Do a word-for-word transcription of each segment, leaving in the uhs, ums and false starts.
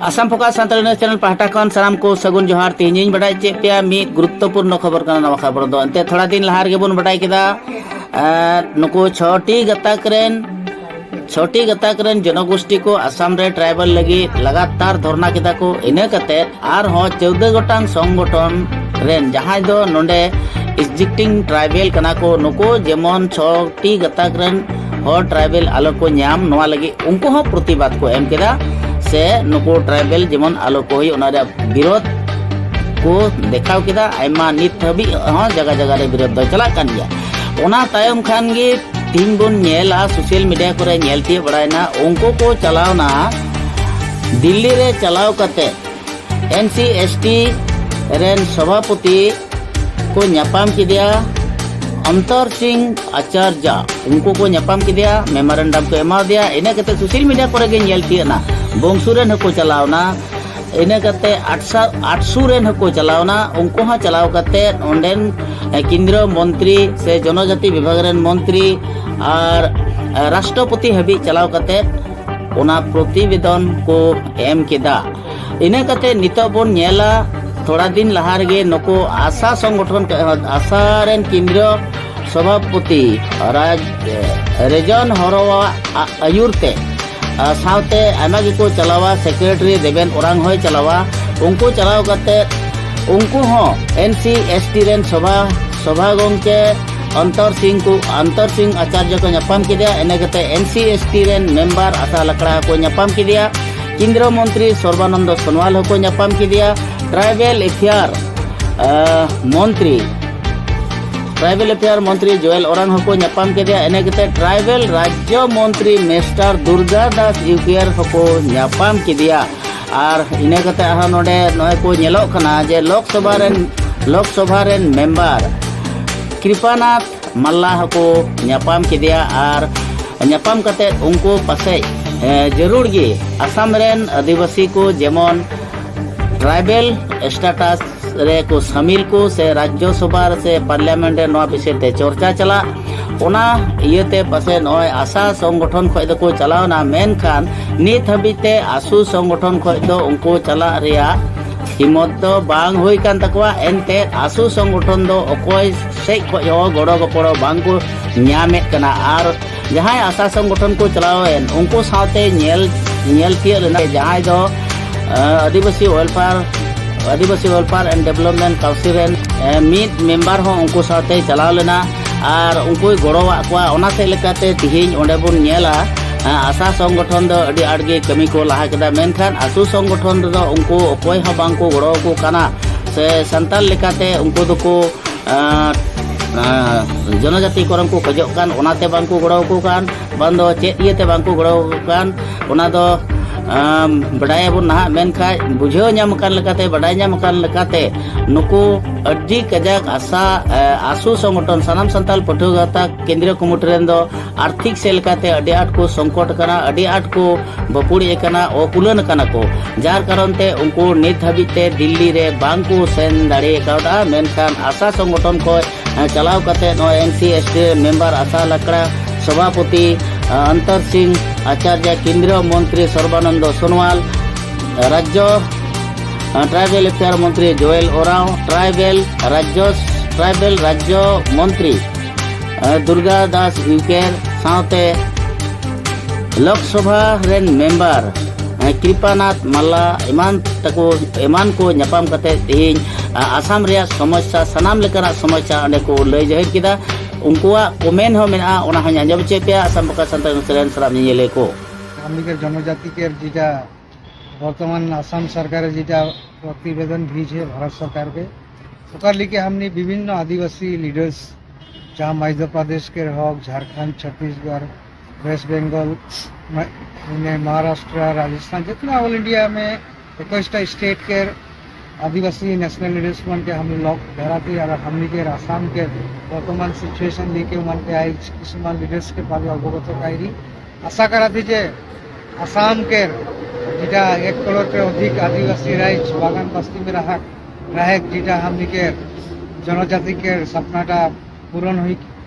Assam focus Santali news channel ᱯᱟᱦᱴᱟ ᱠᱷᱚᱱ ᱥᱟᱱᱟᱢ ᱠᱚ ᱥᱟᱹᱜᱩᱱ ᱡᱚᱦᱟᱨ᱾ ᱛᱮᱦᱮᱧ ᱤᱧ ᱵᱟᱰᱟᱭ ᱦᱚᱪᱚᱭᱮᱫ ᱯᱮᱭᱟ ᱢᱤᱫ ᱜᱩᱨᱩᱛᱛᱚᱯᱩᱨᱱᱚ ᱠᱷᱚᱵᱚᱨ ᱠᱟᱱᱟ᱾ ᱱᱚᱣᱟ ᱠᱷᱚᱵᱚᱨ ᱫᱚ ᱮᱱᱛᱮ ᱛᱷᱚᱲᱟ ᱫᱤᱱ ᱞᱟᱦᱟ ᱨᱮᱜᱮ ᱵᱚᱱ ᱵᱟᱰᱟᱭ ᱠᱮᱫᱟ᱾ ᱟᱨ ᱱᱩᱠᱩ ᱪᱷᱚᱴᱤ ᱜᱟᱛᱟᱠ ᱨᱮᱱ ᱪᱷᱚᱴᱤ ᱜᱟᱛᱟᱠ ᱨᱮᱱ ᱡᱚᱱᱚᱜᱳᱥᱴᱤ ᱠᱚ ᱟᱥᱟᱢ ᱨᱮ ᱴᱨᱟᱭᱵᱟᱞ ᱞᱟᱹᱜᱤᱫ ᱞᱟᱜᱟᱛᱟᱨ ᱫᱷᱚᱨᱱᱟ ᱠᱮᱫᱟ ᱠᱚ᱾ ᱤᱱᱟᱹ ᱠᱟᱛᱮ ᱟᱨᱦᱚᱸ ᱪᱳᱣᱫᱟᱹ ᱜᱚᱴᱟᱝ ᱥᱚᱝᱜᱚᱴᱷᱚᱱ ᱨᱮᱱ, ᱡᱟᱦᱟᱸᱭ ᱫᱚ ᱱᱚᱰᱮ ᱮᱠᱡᱤᱥᱴᱤᱝ ᱴᱨᱟᱭᱵᱮᱞ ᱠᱟᱱᱟ ᱠᱚ, ᱱᱩᱠᱩ ᱡᱮᱢᱚᱱ ᱪᱷᱚᱴᱤ ᱜᱟᱛᱟᱠ ᱨᱮᱱ ᱦᱚᱲ ᱴᱨᱟᱭᱵᱮᱞ ᱟᱞᱚ ᱠᱚ ᱧᱟᱢ, ᱱᱚᱣᱟ ᱞᱟᱹᱜᱤᱫ ᱩᱱᱠᱩ ᱦᱚᱸ ᱯᱨᱚᱛᱤᱵᱟᱫ ᱠᱚ ᱮᱢ ᱠᱮᱫᱟ᱾ ᱥᱮ ᱱᱩᱠᱩ ᱴᱨᱟᱭᱵᱮᱞ ᱡᱮᱢᱚᱱ ᱟᱞᱚ ᱠᱚ ᱦᱩᱭᱩᱜ, ᱚᱱᱟ ᱨᱮᱭᱟᱜ ᱵᱤᱨᱳᱫᱷ ᱠᱚ ᱫᱮᱠᱷᱟᱣ ᱠᱮᱫᱟ᱾ ᱟᱭᱢᱟ ᱱᱤᱛ ᱦᱟᱹᱵᱤᱡ ᱦᱚᱸ ᱡᱟᱭᱜᱟ ᱡᱟᱭᱜᱟ ᱨᱮ ᱵᱤᱨᱳᱫᱷ ᱫᱚ ᱪᱟᱞᱟᱜ ᱠᱟᱱ ᱜᱮᱭᱟ᱾ ᱚᱱᱟ ᱛᱟᱭᱚᱢ ᱠᱷᱟᱱ ᱜᱮ ᱛᱤᱦᱤᱧ ᱵᱚᱱ ᱧᱮᱞᱟ, ᱥᱳᱥᱟᱞ ᱢᱤᱰᱤᱭᱟ ᱠᱚᱨᱮ ᱧᱮᱞ ᱛᱤᱭᱳᱜ ᱵᱟᱲᱟᱭᱮᱱᱟ, ᱩᱱᱠᱩ ᱠᱚ ᱪᱟᱞᱟᱣᱱᱟ ᱫᱤᱞᱞᱤ ᱨᱮ᱾ ᱪᱟᱞᱟᱣ ᱠᱟᱛᱮ ᱮᱱ ᱥᱤ ᱮᱥ ᱴᱤ ᱨᱮᱱ ᱥᱚᱵᱷᱟᱯᱚᱛᱤ ᱠᱚ ᱧᱟᱯᱟᱢ ᱠᱮᱫᱮᱭᱟ ᱚᱱᱛᱚᱨ ᱥᱤᱝ ᱟᱪᱟᱨᱡᱟ᱾ ᱩᱱᱠᱩ ᱠᱚ ᱧᱟᱯᱟᱢ ᱠᱮᱫᱮᱭᱟ, ᱢᱮᱢᱳᱨᱮᱱᱰᱟᱢ ᱠᱚ ᱮᱢᱟ ᱫᱮᱭᱟ᱾ ᱤᱱᱟᱹ ᱠᱟᱛᱮ ᱥᱳᱥᱟᱞ ᱢᱤᱰᱤᱭᱟ ᱠᱚᱨᱮ ᱜᱮ ᱧᱮᱞ ᱛᱤᱭᱳᱜ ᱮᱱᱟ, ᱵᱚᱝᱥᱩ ᱨᱮᱱ ᱦᱚᱸᱠᱚ ᱪᱟᱞᱟᱣᱱᱟ᱾ ᱤᱱᱟᱹ ᱠᱟᱛᱮ ᱟᱴᱥᱟ ᱟᱴᱥᱩ ᱨᱮᱱ ᱦᱚᱸᱠᱚ ᱪᱟᱞᱟᱣᱱᱟ᱾ ᱩᱱᱠᱩ ᱦᱚᱸ ᱪᱟᱞᱟᱣ ᱠᱟᱛᱮ ᱚᱸᱰᱮᱱ ᱠᱮᱱᱫᱨᱤᱭᱚ ᱢᱚᱱᱛᱨᱤ ᱥᱮ ᱡᱚᱱᱚᱡᱟᱛᱤ ᱵᱤᱵᱷᱟᱜᱽ ᱨᱮᱱ ᱢᱚᱱᱛᱨᱤ ᱟᱨ ᱨᱟᱥᱴᱨᱚᱯᱚᱛᱤ ᱦᱟᱹᱵᱤᱡ ᱪᱟᱞᱟᱣ ᱠᱟᱛᱮ ᱚᱱᱟ ᱯᱨᱚᱛᱤᱵᱮᱫᱚᱱ ᱠᱚ ᱮᱢ ᱠᱮᱫᱟ᱾ ᱤᱱᱟᱹ ᱠᱟᱛᱮ ᱱᱤᱛᱚᱜ ᱵᱚᱱ ᱧᱮᱞᱟ, ᱛᱷᱚᱲᱟ ᱫᱤᱱ ᱞᱟᱦᱟ ᱨᱮᱜᱮ ᱱᱩᱠᱩ ᱟᱥᱟ ᱥᱚᱝᱜᱚᱴᱷᱚᱱ, ᱟᱥᱟ ᱨᱮᱱ ᱠᱮᱱᱫᱨᱤᱭᱚ ᱥᱚᱵᱷᱟᱯᱚᱛᱤ ᱨᱟᱡᱽ ᱨᱮᱡᱚᱱ ᱦᱚᱨᱚᱣᱟᱜ ᱟ-, ᱟᱹᱭᱩᱨ ᱛᱮ, ᱟ, ᱥᱟᱶᱛᱮ ᱟᱭᱢᱟ ᱜᱮᱠᱚ ᱪᱟᱞᱟᱣᱟ, ᱥᱮᱠᱨᱮᱴᱟᱨᱤ ᱫᱮᱵᱮᱱ ᱳᱨᱟᱝ ᱦᱚᱸᱭ ᱪᱟᱞᱟᱣᱟ᱾ ᱩᱱᱠᱩ ᱪᱟᱞᱟᱣ ᱠᱟᱛᱮ ᱩᱱᱠᱩ ᱦᱚᱸ ᱮᱱ ᱥᱤ ᱮᱥ ᱴᱤ ᱨᱮᱱ ᱥᱚᱵᱷᱟ, ᱥᱚᱵᱷᱟ ᱜᱚᱢᱠᱮ ᱚᱱᱛᱚᱨ ᱥᱤᱝ ᱠᱚ, ᱚᱱᱛᱚᱨ ᱥᱤᱝ ᱟᱪᱟᱨᱡᱚ ᱠᱚ ᱧᱟᱯᱟᱢ ᱠᱮᱫᱮᱭᱟ᱾ ᱤᱱᱟᱹ ᱠᱟᱛᱮ ᱮᱱ ᱥᱤ ᱮᱥ ᱴᱤ ᱨᱮᱱ ᱢᱮᱢᱵᱟᱨ ᱟᱥᱟ ᱞᱟᱠᱲᱟ ᱦᱚᱸᱠᱚ ᱧᱟᱯᱟᱢ ᱠᱮᱫᱮᱭᱟ᱾ ᱠᱮᱱᱫᱨᱤᱭᱚ ᱢᱚᱱᱛᱨᱤ ᱥᱚᱨᱵᱟᱱᱚᱱᱫᱚ ᱥᱳᱱᱣᱟᱞ ᱦᱚᱸᱠᱚ ᱧᱟᱯᱟᱢ ᱠᱮᱫᱮᱭᱟ᱾ ᱴᱨᱟᱭᱵᱮᱞ ᱮᱯᱷᱮᱭᱟᱨ, ᱟ, ᱢᱚᱱᱛᱨᱤ, ᱴᱨᱟᱭᱵᱮᱞ ᱮᱯᱷᱮᱭᱟᱨ ᱢᱚᱱᱛᱨᱤ ᱡᱳᱭᱮᱞ ᱳᱨᱟᱝ ᱦᱚᱸᱠᱚ ᱧᱟᱯᱟᱢ ᱠᱮᱫᱮᱭᱟ᱾ ᱤᱱᱟᱹ ᱠᱟᱛᱮ ᱴᱨᱟᱭᱵᱮᱞ ᱨᱟᱡᱽᱡᱚ ᱢᱚᱱᱛᱨᱤ ᱢᱤᱥᱴᱟᱨ ᱫᱩᱨᱜᱟ ᱫᱟᱥ ᱤᱭᱩᱠᱤᱭᱟᱨ ᱦᱚᱸᱠᱚ ᱧᱟᱯᱟᱢ ᱠᱮᱫᱮᱭᱟ᱾ ᱟᱨ ᱤᱱᱟᱹ ᱠᱟᱛᱮ ᱟᱨᱦᱚᱸ ᱱᱚᱰᱮ ᱱᱚᱜᱼᱚᱭ ᱠᱚ ᱧᱮᱞᱚᱜ ᱠᱟᱱᱟ ᱡᱮ ᱞᱳᱠᱥᱚᱵᱷᱟ ᱨᱮᱱ, ᱞᱳᱠᱥᱚᱵᱷᱟ ᱨᱮᱱ ᱢᱮᱢᱵᱟᱨ ᱠᱨᱤᱯᱟᱱᱟᱛᱷ ᱢᱟᱞᱞᱟ ᱦᱚᱸᱠᱚ ᱧᱟᱯᱟᱢ ᱠᱮᱫᱮᱭᱟ᱾ ᱟᱨ ᱧᱟᱯᱟᱢ ᱠᱟᱛᱮ ᱩᱱᱠᱩ ᱯᱟᱥᱮᱡ, ᱮ, ᱡᱟᱹᱨᱩᱲ ᱜᱮ ᱟᱥᱟᱢ ᱨᱮᱱ ᱟᱹᱫᱤᱵᱟᱹᱥᱤ ᱠᱚ ᱡᱮᱢᱚᱱ ᱴᱨᱟᱭᱵᱮᱞ ᱥᱴᱮᱴᱟᱥ ᱨᱮ ᱠᱚ ᱥᱟᱢᱤᱞ ᱠᱚ ᱥᱮ ᱨᱟᱡᱽᱡᱚ ᱥᱚᱵᱷᱟ ᱨᱮ ᱥᱮ ᱯᱟᱨᱞᱤᱭᱟᱢᱮᱱᱴ ᱨᱮ ᱱᱚᱣᱟ ᱵᱤᱥᱚᱭ ᱛᱮ ᱪᱚᱨᱪᱟ ᱪᱟᱞᱟᱜ, ᱚᱱᱟ ᱤᱭᱟᱹᱛᱮ ᱯᱟᱥᱮ ᱱᱚᱜᱼᱚᱭ ᱟᱥᱟ ᱥᱚᱝᱜᱚᱴᱷᱚᱱ ᱠᱷᱚᱡ ᱫᱚᱠᱚ ᱪᱟᱞᱟᱣᱱᱟ, ᱢᱮᱱᱠᱷᱟᱱ ᱱᱤᱛ ᱦᱟᱹᱵᱤᱡ ᱛᱮ ᱟᱥᱩ ᱥᱚᱝᱜᱚᱴᱷᱚᱱ ᱠᱷᱚᱡ ᱫᱚ ᱩᱱᱠᱩ ᱪᱟᱞᱟᱜ ᱨᱮᱭᱟᱜ ᱦᱤᱢᱚᱛ ᱫᱚ ᱵᱟᱝ ᱦᱩᱭ ᱠᱟᱱ ᱛᱟᱠᱚᱣᱟ᱾ ᱮᱱᱛᱮ ᱟᱥᱩ ᱥᱚᱝᱜᱚᱴᱷᱚᱱ ᱫᱚ ᱚᱠᱚᱭ ᱥᱮᱡ ᱠᱷᱚᱡ ᱦᱚᱸ ᱜᱚᱲᱚ ᱜᱚᱯᱚᱲᱚ ᱵᱟᱝ ᱠᱚ ᱧᱟᱢᱮᱫ ᱠᱟᱱᱟ᱾ ᱟᱨ ᱡᱟᱦᱟᱸᱭ ᱟᱥᱟ ᱥᱚᱝᱜᱚᱴᱷᱚᱱ ᱠᱚ ᱪᱟᱞᱟᱣᱮᱱ, ᱩᱱᱠᱩ ᱥᱟᱶᱛᱮ ᱧᱮᱞ ᱧᱮᱞ ᱛᱤᱭᱟᱹᱜ ᱞᱮᱱᱟ, ᱡᱟᱦᱟᱸᱭ ᱫᱚ Adivasi welfare Adivasi welfare and development council ᱨᱮᱱ ᱢᱤᱫ ᱢᱮᱢᱵᱟᱨ ᱦᱚᱸ ᱩᱱᱠᱩ ᱥᱟᱶᱛᱮᱭ ᱪᱟᱞᱟᱣ ᱞᱮᱱᱟ᱾ ᱟᱨ ᱩᱱᱠᱩᱭ ᱜᱚᱲᱚᱣᱟᱜ ᱠᱚᱣᱟ᱾ ᱚᱱᱟ ᱥᱮᱫ ᱞᱮᱠᱟᱛᱮ ᱛᱤᱦᱤᱧ ᱚᱸᱰᱮ ᱵᱚᱱ ᱧᱮᱞᱟ, ᱟᱥᱟ ᱥᱚᱝᱜᱚᱴᱷᱚᱱ ᱫᱚ ᱟᱹᱰᱤ ᱟᱸᱴ ᱜᱮ ᱠᱟᱹᱢᱤ ᱠᱚ ᱞᱟᱦᱟ ᱠᱮᱫᱟ, ᱢᱮᱱᱠᱷᱟᱱ ᱟᱥᱩ ᱥᱚᱝᱜᱚᱴᱷᱚᱱ ᱨᱮᱫᱚ ᱩᱱᱠᱩ ᱚᱠᱚᱭ ᱦᱚᱸ ᱵᱟᱝ ᱠᱚ ᱜᱚᱲᱚ ᱟᱠᱚ ᱠᱟᱱᱟ᱾ ᱥᱮ ᱥᱟᱱᱛᱟᱲ ᱞᱮᱠᱟᱛᱮ ᱩᱱᱠᱩ ᱫᱚᱠᱚ ᱡᱚᱱᱚᱡᱟᱛᱤ ᱠᱚᱨᱮᱱ ᱠᱚ ᱠᱷᱚᱡᱚᱜ ᱠᱟᱱ, ᱚᱱᱟᱛᱮ ᱵᱟᱝ ᱠᱚ ᱜᱚᱲᱚ ᱟᱠᱚ ᱠᱟᱱ, ᱵᱟᱝ ᱫᱚ ᱪᱮᱫ ᱤᱭᱟᱹᱛᱮ ᱵᱟᱝ ᱠᱚ ᱜᱚᱲᱚ ᱟᱠᱚ ᱠᱟᱱ, ᱚᱱᱟ ᱫᱚ ᱵᱟᱰᱟᱭᱟᱵᱚᱱ ᱱᱟᱦᱟᱜ᱾ ᱢᱮᱱᱠᱷᱟᱱ ᱵᱩᱡᱷᱟᱹᱣ ᱧᱟᱢ ᱟᱠᱟᱱ ᱞᱮᱠᱟᱛᱮ, ᱵᱟᱰᱟᱭ ᱧᱟᱢ ᱟᱠᱟᱱ ᱞᱮᱠᱟᱛᱮ, ᱱᱩᱠᱩ ᱟᱹᱰᱤ ᱠᱟᱡᱟᱠ ᱟᱥᱟ ᱟᱥᱩ ᱥᱚᱝᱜᱚᱴᱷᱚᱱ, ᱥᱟᱱᱟᱢ ᱥᱟᱱᱛᱟᱲ ᱯᱟᱹᱴᱷᱩᱣᱟᱹ ᱜᱟᱶᱛᱟ ᱠᱮᱱᱫᱨᱤᱭᱚ ᱠᱚᱢᱤᱴᱤ ᱨᱮᱱ ᱫᱚ ᱟᱨᱛᱷᱤᱠ ᱥᱮᱫ ᱞᱮᱠᱟᱛᱮ ᱟᱹᱰᱤ ᱟᱸᱴ ᱠᱚ ᱥᱚᱝᱠᱚᱴ ᱟᱠᱟᱱᱟ, ᱟᱹᱰᱤ ᱟᱸᱴ ᱠᱚ ᱵᱟᱹᱯᱩᱲᱤᱡ ᱟᱠᱟᱱᱟ, ᱚᱠᱩᱞᱟᱹᱱ ᱟᱠᱟᱱᱟ ᱠᱚ᱾ ᱡᱟᱨ ᱠᱟᱨᱚᱱ ᱛᱮ ᱩᱱᱠᱩ ᱱᱤᱛ ᱦᱟᱹᱵᱤᱡ ᱛᱮ ᱫᱤᱞᱞᱤ ᱨᱮ ᱵᱟᱝ ᱠᱚ ᱥᱮᱱ ᱫᱟᱲᱮ ᱠᱟᱣᱫᱟ᱾ ᱢᱮᱱᱠᱷᱟᱱ ᱟᱥᱟ ᱥᱚᱝᱜᱚᱴᱷᱚᱱ ᱠᱷᱚᱱ ᱪᱟᱞᱟᱣ ᱠᱟᱛᱮ ᱱᱚᱜᱼᱚᱭ ᱮᱱ ᱥᱤ ᱮᱥ ᱴᱤ ᱢᱮᱢᱵᱟᱨ ᱟᱥᱟ ᱞᱟᱠᱲᱟ ᱥᱚᱵᱷᱟᱯᱚᱛᱤ ᱚᱱᱛᱚᱨ ᱥᱤᱝ ᱟᱪᱟᱨᱡᱟ, ᱠᱮᱱᱫᱨᱤᱭᱚ ᱢᱚᱱᱛᱨᱤ ᱥᱚᱨᱵᱟᱱᱚᱱᱫᱚ ᱥᱳᱱᱣᱟᱞ, ᱨᱟᱡᱽᱡᱚ ᱴᱨᱟᱭᱵᱮᱞ ᱮᱯᱷᱮᱭᱟᱨ ᱢᱚᱱᱛᱨᱤ ᱡᱳᱭᱮᱞ ᱳᱨᱟᱸᱣ, ᱴᱨᱟᱭᱵᱮᱞ ᱨᱟᱡᱽᱡᱚ ᱴᱨᱟᱭᱵᱮᱞ ᱨᱟᱡᱽᱡᱚ ᱢᱚᱱᱛᱨᱤ ᱫᱩᱨᱜᱟ ᱫᱟᱥ ᱩᱭᱠᱮᱨ ᱥᱟᱶᱛᱮ ᱞᱳᱠᱥᱚᱵᱷᱟ ᱨᱮᱱ ᱢᱮᱢᱵᱟᱨ ᱠᱨᱤᱯᱟᱱᱟᱛᱷ ᱢᱟᱞᱞᱟ ᱮᱢᱟᱱ ᱛᱟᱠᱚ, ᱮᱢᱟᱱ ᱠᱚ ᱧᱟᱯᱟᱢ ᱠᱟᱛᱮ ᱛᱮᱦᱮᱧ ᱟᱥᱟᱢ ᱨᱮᱭᱟᱜ ᱥᱚᱢᱚᱥᱥᱟ, ᱥᱟᱱᱟᱢ ᱞᱮᱠᱟᱱᱟᱜ ᱥᱚᱢᱚᱥᱥᱟ ᱚᱸᱰᱮ ᱠᱚ ᱞᱟᱹᱭ ᱡᱟᱹᱦᱤᱨ ᱠᱮᱫᱟ᱾ ᱩᱱᱠᱩᱣᱟᱜ ᱠᱚᱢᱮᱱᱴ ᱦᱚᱸ ᱢᱮᱱᱟᱜᱼᱟ, ᱚᱱᱟ ᱦᱚᱸᱧ ᱟᱸᱡᱚᱢ ᱦᱚᱪᱚᱭ ᱯᱮᱭᱟ ᱟᱥᱟᱢ ᱵᱟᱠᱟ ᱥᱟᱱᱛᱟᱲ ᱨᱮᱱ ᱥᱟᱱᱟᱢ ᱧᱮᱧᱮᱞᱤᱭᱟᱹ ᱠᱚ᱾ हम लोग के जनजाति के जिटा वर्तमान आसाम सरकार जिटा प्रतिवेदन भेजे भारत सरकार के, ओकर लेके हमने विभिन्न आदिवासी लीडर्स, जहाँ मध्य प्रदेश के होक, झारखंड, छत्तीसगढ़, वेस्ट बंगाल, म-, महाराष्ट्र, राजस्थान, जितना ऑल इंडिया में इक्कीसटा स्टेट के आदिवासी नेशनल लीडर्स मन के हम लोग भेरा थी और हमनी के आसाम के वर्तमान सिचुएशन लेके मन के आई किसान लीडर्स के पास अवगत कराई। आशा करा थी जे आसाम के जिटा एक करोड़ के अधिक आदिवासी राइज बागान बस्ती में रहा, रहे जिटा हमनी के जनजाति के सपनाटा पूरण हुई।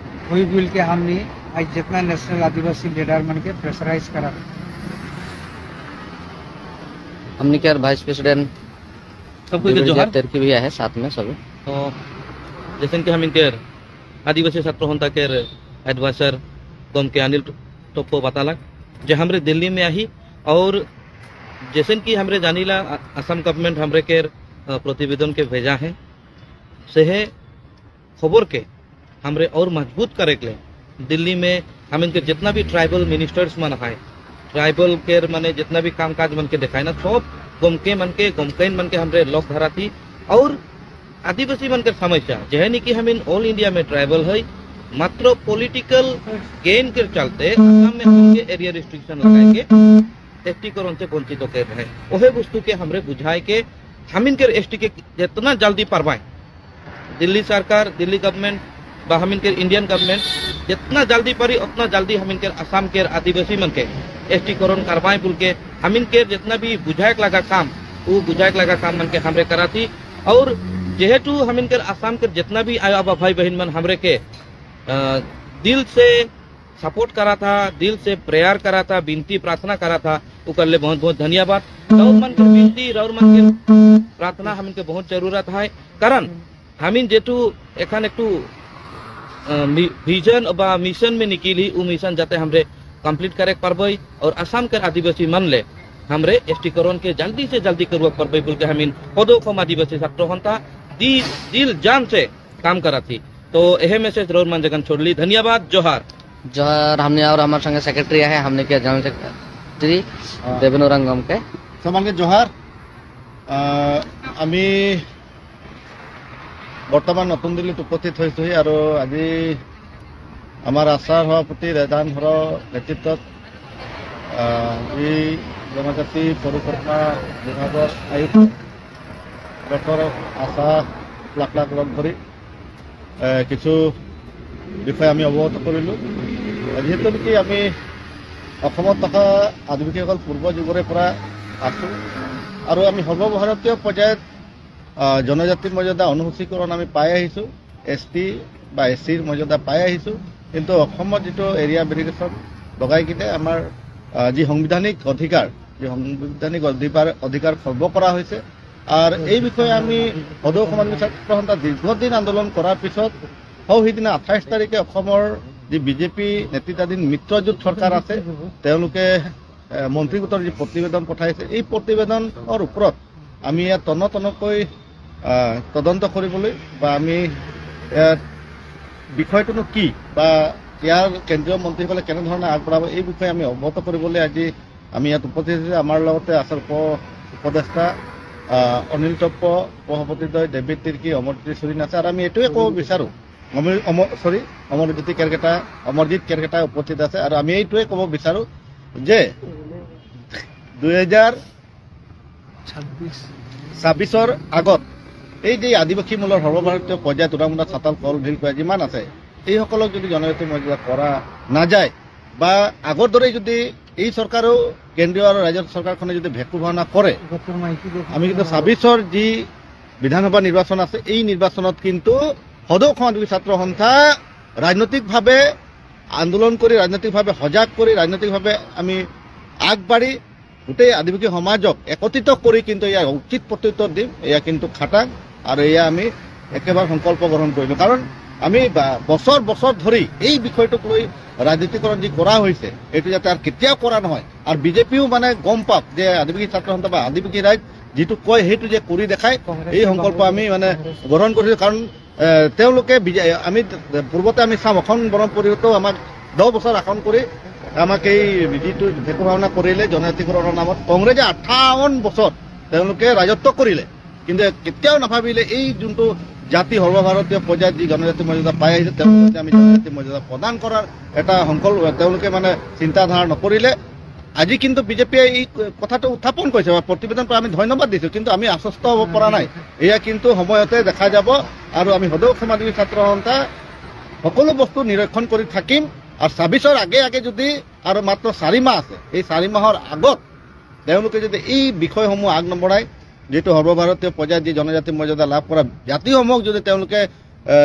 वही बोल के हमने आज जितना नेशनल आदिवासी लीडर मन के प्रेशराइज करा। हमनी के वाइस प्रेसिडेंट सबको के जोहार। तिर्की भी है साथ में सभी। तो जैसे कि हम इनके आदिवासी छात्र होता के एडवाइजर गम के अनिल टोप्पो बतालक जे हमरे दिल्ली में आई और जैसे कि हमरे जानीला असम गवर्नमेंट हमरे के प्रतिवेदन के भेजा है से है खबर के हमरे और मजबूत करे के लिए दिल्ली में हम इनके जितना भी ट्राइबल मिनिस्टर्स मन है ट्राइबल के माने जितना भी काम काज मन के दिखाए ना सब गमके मन के गमकैन मन के हमरे लोक धरा थी और आदिवासी मन के समस्या जहनी कि हम इन ऑल इंडिया में ट्राइबल है मात्र पॉलिटिकल गेन के चलते असम में हमके एरिया रिस्ट्रिक्शन लगाए के एसटी करण से वंचित कर रहे ओहे वस्तु के हमरे बुझाए के हम इनके एसटी के जितना जल्दी पारवाए दिल्ली सरकार दिल्ली गवर्नमेंट बा हम इनके इंडियन गवर्नमेंट जितना जल्दी पारी उतना जल्दी हम इनके असम के आदिवासी मन के एसटी करण करवाए बोल के हम इनके जितना भी बुझाए के लगा काम वो बुझाए के लगा काम मन के हमरे करा थी और जेहेतु हम इनके असम के जितना भी आया बा भाई बहन मन हमरे के अ, दिल से सपोर्ट करा था दिल से प्रेयर करा था विनती प्रार्थना करा था ओकर ले बहुत बहुत धन्यवाद रौर मन के विनती रौर मन के प्रार्थना हम इनके बहुत जरूरत है कारण हमिन जेतु एखन एकटू विजन बा मिशन में निकली उ मिशन जाते हमरे कंप्लीट करे के पारबई और असम के आदिवासी मन ले हमरे एसटीकरण के जल्दी से जल्दी करुआ के पारबई बोल के हमिन पदो खोम आदिवासी छात्र होता दी दिल जान से काम करा थी तो यह मैसेज रौर मन जगन छोड़ली धन्यवाद जोहार जोहार हमने और हमारे संगे सेक्रेटरी है हमने के जनरल सेक्रेटरी हाँ। দেবেন ওরাং গমকে সমানকে জোহার আহ, আমি বৰ্তমান নতুন দিল্লীত উপস্থিত হৈছোঁহি আৰু আজি আমাৰ আছাৰ সভাপতি ৰেজান হৰৰ নেতৃত্বত আহ, এই জনজাতি পৰিকল্পনা বিভাগৰ আয়ুক্ত ডক্টৰ আশা লাখ লাখ লগ ধৰি এ, কিছু বিষয়ে আমি অৱগত কৰিলোঁ। যিহেতু নেকি আমি অসমত থকা আদিবাসীসকল পূৰ্ব যুগৰে পৰা আছোঁ আৰু আমি সৰ্বভাৰতীয় পৰ্যায়ত আহ, জনজাতিৰ মৰ্যাদা অনুসূচীকৰণ আমি পাই আহিছোঁ। এছ টি বা এছ চিৰ মৰ্যাদা পাই আহিছোঁ। কিন্তু অসমত যিটো এৰিয়া ভেৰিফিকেশ্যন লগাই কিনে আমাৰ আহ, যি সাংবিধানিক অধিকাৰ, যি সাংবিধানিক অধিকাৰ অধিকাৰ খৰ্ব কৰা হৈছে। আৰু এই বিষয়ে আমি সদৌ অসম আদমি ছাত্ৰ সন্থা দীৰ্ঘদিন আন্দোলন কৰাৰ পিছত সৌ সিদিনা আঠাইছ তাৰিখে অসমৰ যি বিজেপি নেতৃত্বাধীন মিত্ৰজোঁট চৰকাৰ আছে, তেওঁলোকে এ, মন্ত্ৰী গোটৰ যি প্ৰতিবেদন পঠাইছে, এই প্ৰতিবেদনৰ ওপৰত আমি ইয়াত তন্ন তন্নকৈ আহ, তদন্ত কৰিবলৈ বা আমি ইয়াত বিষয়টোনো কি বা ইয়াৰ কেন্দ্ৰীয় মন্ত্ৰীসকলে কেনেধৰণে আগবঢ়াব, এই বিষয়ে আমি অৱগত কৰিবলৈ আজি আমি ইয়াত উপস্থিত হৈছোঁ। আমাৰ লগতে আছে উপ উপদেষ্টা আহ, অনিল টপ্প, উপ সভাপতিদ্বয় ডেভিড তিৰ্কী, অমৰজ্যোতি চুৰিন আছে। আৰু আমি এইটোৱে ক'ব বিচাৰোঁ, অমৰ অমৰ চৰি অমৰজ্যোতি কেৰকেটা, অমৰজিৎ কেৰকেটা উপস্থিত আছে। আৰু আমি এইটোৱে ক'ব বিচাৰোঁ যে দুহেজাৰ ছাব্বিছৰ আগত এই যে আদিবাসী মূলৰ সৰ্বভাৰতীয় পৰ্যায়ত উদামুন্দা চাতাল কল ভিলকীয়া যিমান আছে, এইসকলক যদি জনজাতি মৰ্যাদা কৰা নাযায় বা আগৰ দৰে যদি এই চৰকাৰেও, কেন্দ্ৰীয় আৰু ৰাজ্য চৰকাৰখনে যদি ভেকু ভাওনা কৰে, আমি কিন্তু ছাব্বিছৰ যি বিধানসভা নিৰ্বাচন আছে, এই নিৰ্বাচনত কিন্তু সদৌ অসম আদিবাসী ছাত্ৰ সন্থা ৰাজনৈতিকভাৱে আন্দোলন কৰি, ৰাজনৈতিকভাৱে সজাগ কৰি, ৰাজনৈতিকভাৱে আমি আগবাঢ়ি গোটেই আদিবাসী সমাজক একত্ৰিত কৰি কিন্তু ইয়াৰ উচিত প্ৰত্যুত্তৰ দিম। এয়া কিন্তু খাটাং আৰু এয়া আমি একেবাৰে সংকল্প গ্ৰহণ কৰিলোঁ। কাৰণ আমি বা-, বছৰ বছৰ ধৰি এই বিষয়টোক লৈ ৰাজনীতিকৰণ যি কৰা হৈছে, এইটো যাতে আৰু কেতিয়াও কৰা নহয়। আৰু বিজেপিও মানে গম পাওক যে আদিবাসী ছাত্ৰ সন্থা বা আদিবাসী ৰাইজ যিটো কয়, সেইটো যে কৰি দেখায়, এই সংকল্প আমি মানে গ্ৰহণ কৰিছোঁ। কাৰণ এ, তেওঁলোকে বিজে-, আমি পূৰ্বতে আমি চাওঁ, অসম গণ পৰিষদেও আমাক দহ বছৰ শাসন কৰি আমাক এই যিটো ভেকু ভাওনা কৰিলে জনজাতিকৰণৰ নামত, কংগ্ৰেছে আঠাৱন্ন বছৰ তেওঁলোকে ৰাজত্ব কৰিলে, কিন্তু কেতিয়াও নাভাবিলে এই যোনটো জাতি সৰ্বভাৰতীয় পৰ্যায়ত যি জনজাতি মৰ্যাদা পাই আহিছে, তেওঁলোকে যে আমি জনজাতি মৰ্যাদা প্ৰদান কৰাৰ এটা সংকল্প তেওঁলোকে মানে চিন্তাধাৰা নকৰিলে। আজি কিন্তু বিজেপিয়ে এই কথাটো উত্থাপন কৰিছে বা প্ৰতিবেদন পৰা আমি ধন্যবাদ দিছোঁ, কিন্তু আমি আশ্বস্ত হ'ব পৰা নাই। এয়া কিন্তু সময়তে দেখা যাব আৰু আমি সদৌ অসম আদিবাসী ছাত্ৰ সন্থা সকলো বস্তু নিৰীক্ষণ কৰি থাকিম। আৰু ছাব্বিছৰ আগে আগে যদি আৰু মাত্ৰ চাৰি মাহ আছে, এই চাৰি মাহৰ আগত তেওঁলোকে যদি এই বিষয়সমূহ আগনবঢ়াই, যিটো সৰ্বভাৰতীয় পৰ্যায়ত যি জনজাতি মৰ্যাদা লাভ কৰা জাতিসমূহক যদি তেওঁলোকে এ,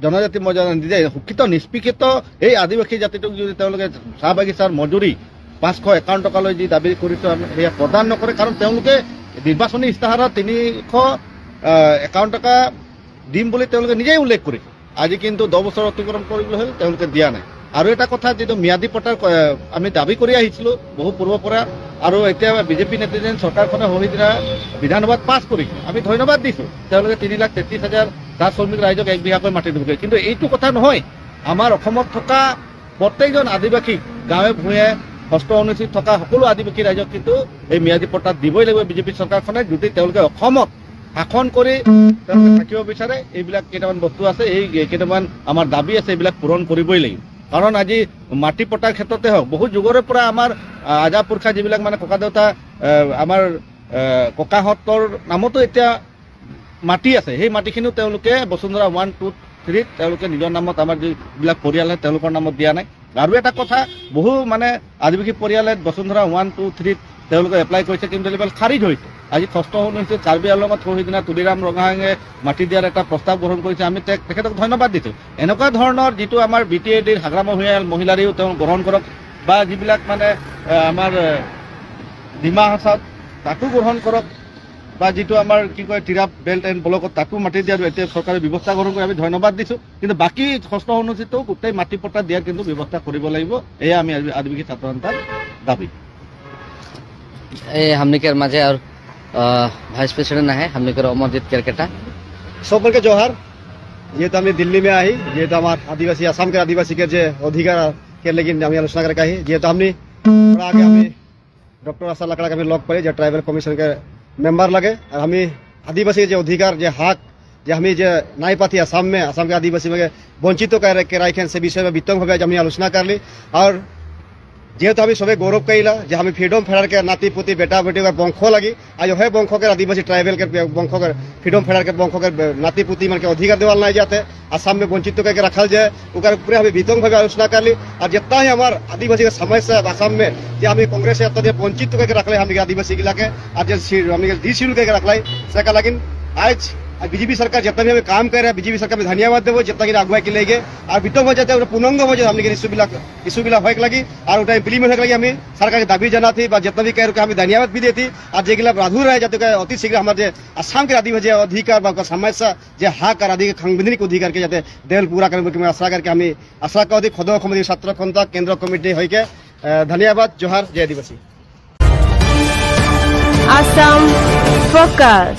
জনজাতি মৰ্যাদা নিদিয়ে, শিক্ষিত নিষ্পেষিত এই আদিবাসী জাতিটোক যদি তেওঁলোকে চাহ বাগিচাৰ মজুৰি পাঁচশ একাৱন্ন টকালৈ যি দাবী কৰিছে, আমি সেয়া প্ৰদান নকৰে। কাৰণ তেওঁলোকে নিৰ্বাচনী ইস্তাহাৰত তিনিশ একাৱন্ন টকা দিম বুলি তেওঁলোকে নিজেই উল্লেখ কৰিছে। আজি কিন্তু দহ বছৰ অতিক্ৰম কৰিবলৈ হ'ল, তেওঁলোকে দিয়া নাই। আৰু এটা কথা, যিটো ম্যাদী পট্টাৰ ক- আমি দাবী কৰি আহিছিলোঁ বহু পূৰ্বৰ পৰা, আৰু এতিয়া বিজেপি নেতৃত্বাধীন চৰকাৰখনে সৌ সিদিনা বিধানসভাত পাছ কৰিছে, আমি ধন্যবাদ দিছোঁ। তেওঁলোকে তিনি লাখ তেত্ৰিছ হাজাৰ চাহ শ্ৰমিক ৰাইজক এক বিঘাকৈ মাটি দিবগৈ, কিন্তু এইটো কথা নহয়। আমাৰ অসমত থকা প্ৰত্যেকজন আদিবাসী, গাঁৱে ভূঞে হস্ত অনুষ্ঠিত থকা সকলো আদিবাসী ৰাইজক কিন্তু এই ম্যাদী পট্টা দিবই লাগিব বিজেপি চৰকাৰখনে। যদি তেওঁলোকে অসমত শাসন কৰি তেওঁলোকে থাকিব বিচাৰে, এইবিলাক কেইটামান বস্তু আছে, এই কেইটামান আমাৰ দাবী আছে, এইবিলাক পূৰণ কৰিবই লাগিব। কাৰণ আজি মাটি পট্টাৰ ক্ষেত্ৰতে হওক, বহু যুগৰে পৰা আমাৰ আহ, আজা পুৰখা যিবিলাক মানে ককা দেউতা, আহ, আমাৰ আহ, ককাহঁতৰ নামতো এতিয়া মাটি আছে, সেই মাটিখিনিও তেওঁলোকে বসুন্ধৰা ওৱান টু থ্ৰীত তেওঁলোকে নিজৰ নামত, আমাৰ যিবিলাক পৰিয়াল আছে তেওঁলোকৰ নামত দিয়া নাই। আৰু এটা কথা, বহু মানে আদিবাসী পৰিয়ালে বসুন্ধৰা ওৱান টু থ্ৰীত তেওঁলোকে এপ্লাই কৰিছে, কিন্তু এইবিলাক খাৰিজ হৈছে। আজি ষষ্ঠ অনুসূচীত কাৰ্বি আংলঙত সৌ সিদিনা তুলিৰাম ৰংহাঙে মাটি দিয়াৰ এটা প্ৰস্তাৱ গ্ৰহণ কৰিছে, আমি তে- তেখেতক ধন্যবাদ দিছোঁ। এনেকুৱা ধৰণৰ যিটো আমাৰ বি টি এ ডিৰ হাগ্ৰাম মহিলা মহিলাৰীও তেওঁ গ্ৰহণ কৰক, বা যিবিলাক মানে আহ, আমাৰ আহ, ডিমা হাছাওত তাতো গ্ৰহণ কৰক, বা যিটো আমাৰ কি কয় টিৰা বেল্ট এণ্ড ব্লকত তাতো মাটি দিয়াৰ এতিয়া চৰকাৰে ব্যৱস্থা গ্ৰহণ কৰি আমি ধন্যবাদ দিছোঁ। কিন্তু বাকী ষষ্ঠ অনুসূচীতো গোটেই মাটি পট্টা দিয়াৰ কিন্তু ব্যৱস্থা কৰিব লাগিব। এয়া আমি আজি আদিবাসী ছাত্ৰ সন্থাৰ দাবী। এই হামনিকেৰ মাজে আৰু ভাইস প্ৰেচিডেণ্ট আহে হামনিকেৰ অমৰজিৎ কেৰকেটা। সকলকে জোহার। যেহেতু আমি দিল্লি মে আহি, যেহেতু আমার আদিবাসী আসাম কে আদিবাসী কে যে অধিকার কে লেকিন আমি আলোচনা করে আহি, যেহেতু আপনি थोड़ा आगे আমি ডক্টর আশা লাকড়া কে আমি লগ পাই, যে ট্রাইবাল কমিশন কে মেম্বার লাগে। আর আমি আদিবাসী যে অধিকার, যে হক, যে আমি যে নাই পাতি আসাম মে, আসাম কে আদিবাসী মে বঞ্চিত করে কে রাইখেন, সে বিষয়ে বিতং ভাবে আজ আমি আলোচনা করলি। আর যেহেতু আমি সবে গৌরব করিলা যে আমি ফ্রিডম ফাইটার কে নাতি পুতি বেটা বেটি কে বংশ লাগি, আজ হে বংশ কে আদিবাসী ট্রাইবাল কে বংশ কে ফ্রিডম ফাইটার কে বংশ কে নাতি পুতি মানে কে অধিকার দেওয়াল নাই যাতে আসাম মে বঞ্চিত কে রাখাল যায়, ওকার উপরে আমি বিতং ভাবে আলোচনা করলি। আর যেতা হি আমার আদিবাসী কে সমস্যা আসাম মে যে আমি কংগ্রেস এত যে বঞ্চিত কে রাখলে আমি আদিবাসী গিলাকে, আর যে সি- আমি ডিসিউল কে রাখলাই, সেকা লাগিন আজ बीजेपी सरकार जितना भी हमें काम कर रहा है, बीजेपी सरकार में धन्यवाद देवो, जितना की अगुवाई के लेके। और बिटो वजह थे पूर्णांग वजह हमने के issue बिला, issue बिला होए लगी और उटा इम्प्लीमेंट होए लगी। हमें सरकार के दाबी जाना थी, जितना भी कह रहे हमें धन्यवाद भी देती। और जे गिला अधूरा है, जाते अति शीघ्र हमारे आसाम के आदिवासी अधिकार समस्या, जे हक और अधिकार संवैधानिक अधिकार के जाते देवल पूरा करने की आशा करके हमें आशा कर दी। खदो कमिटी, सत्र खंता केंद्र कमिटी होइके धन्यवाद। जोहार, जय आदिवासी। Assam Focus.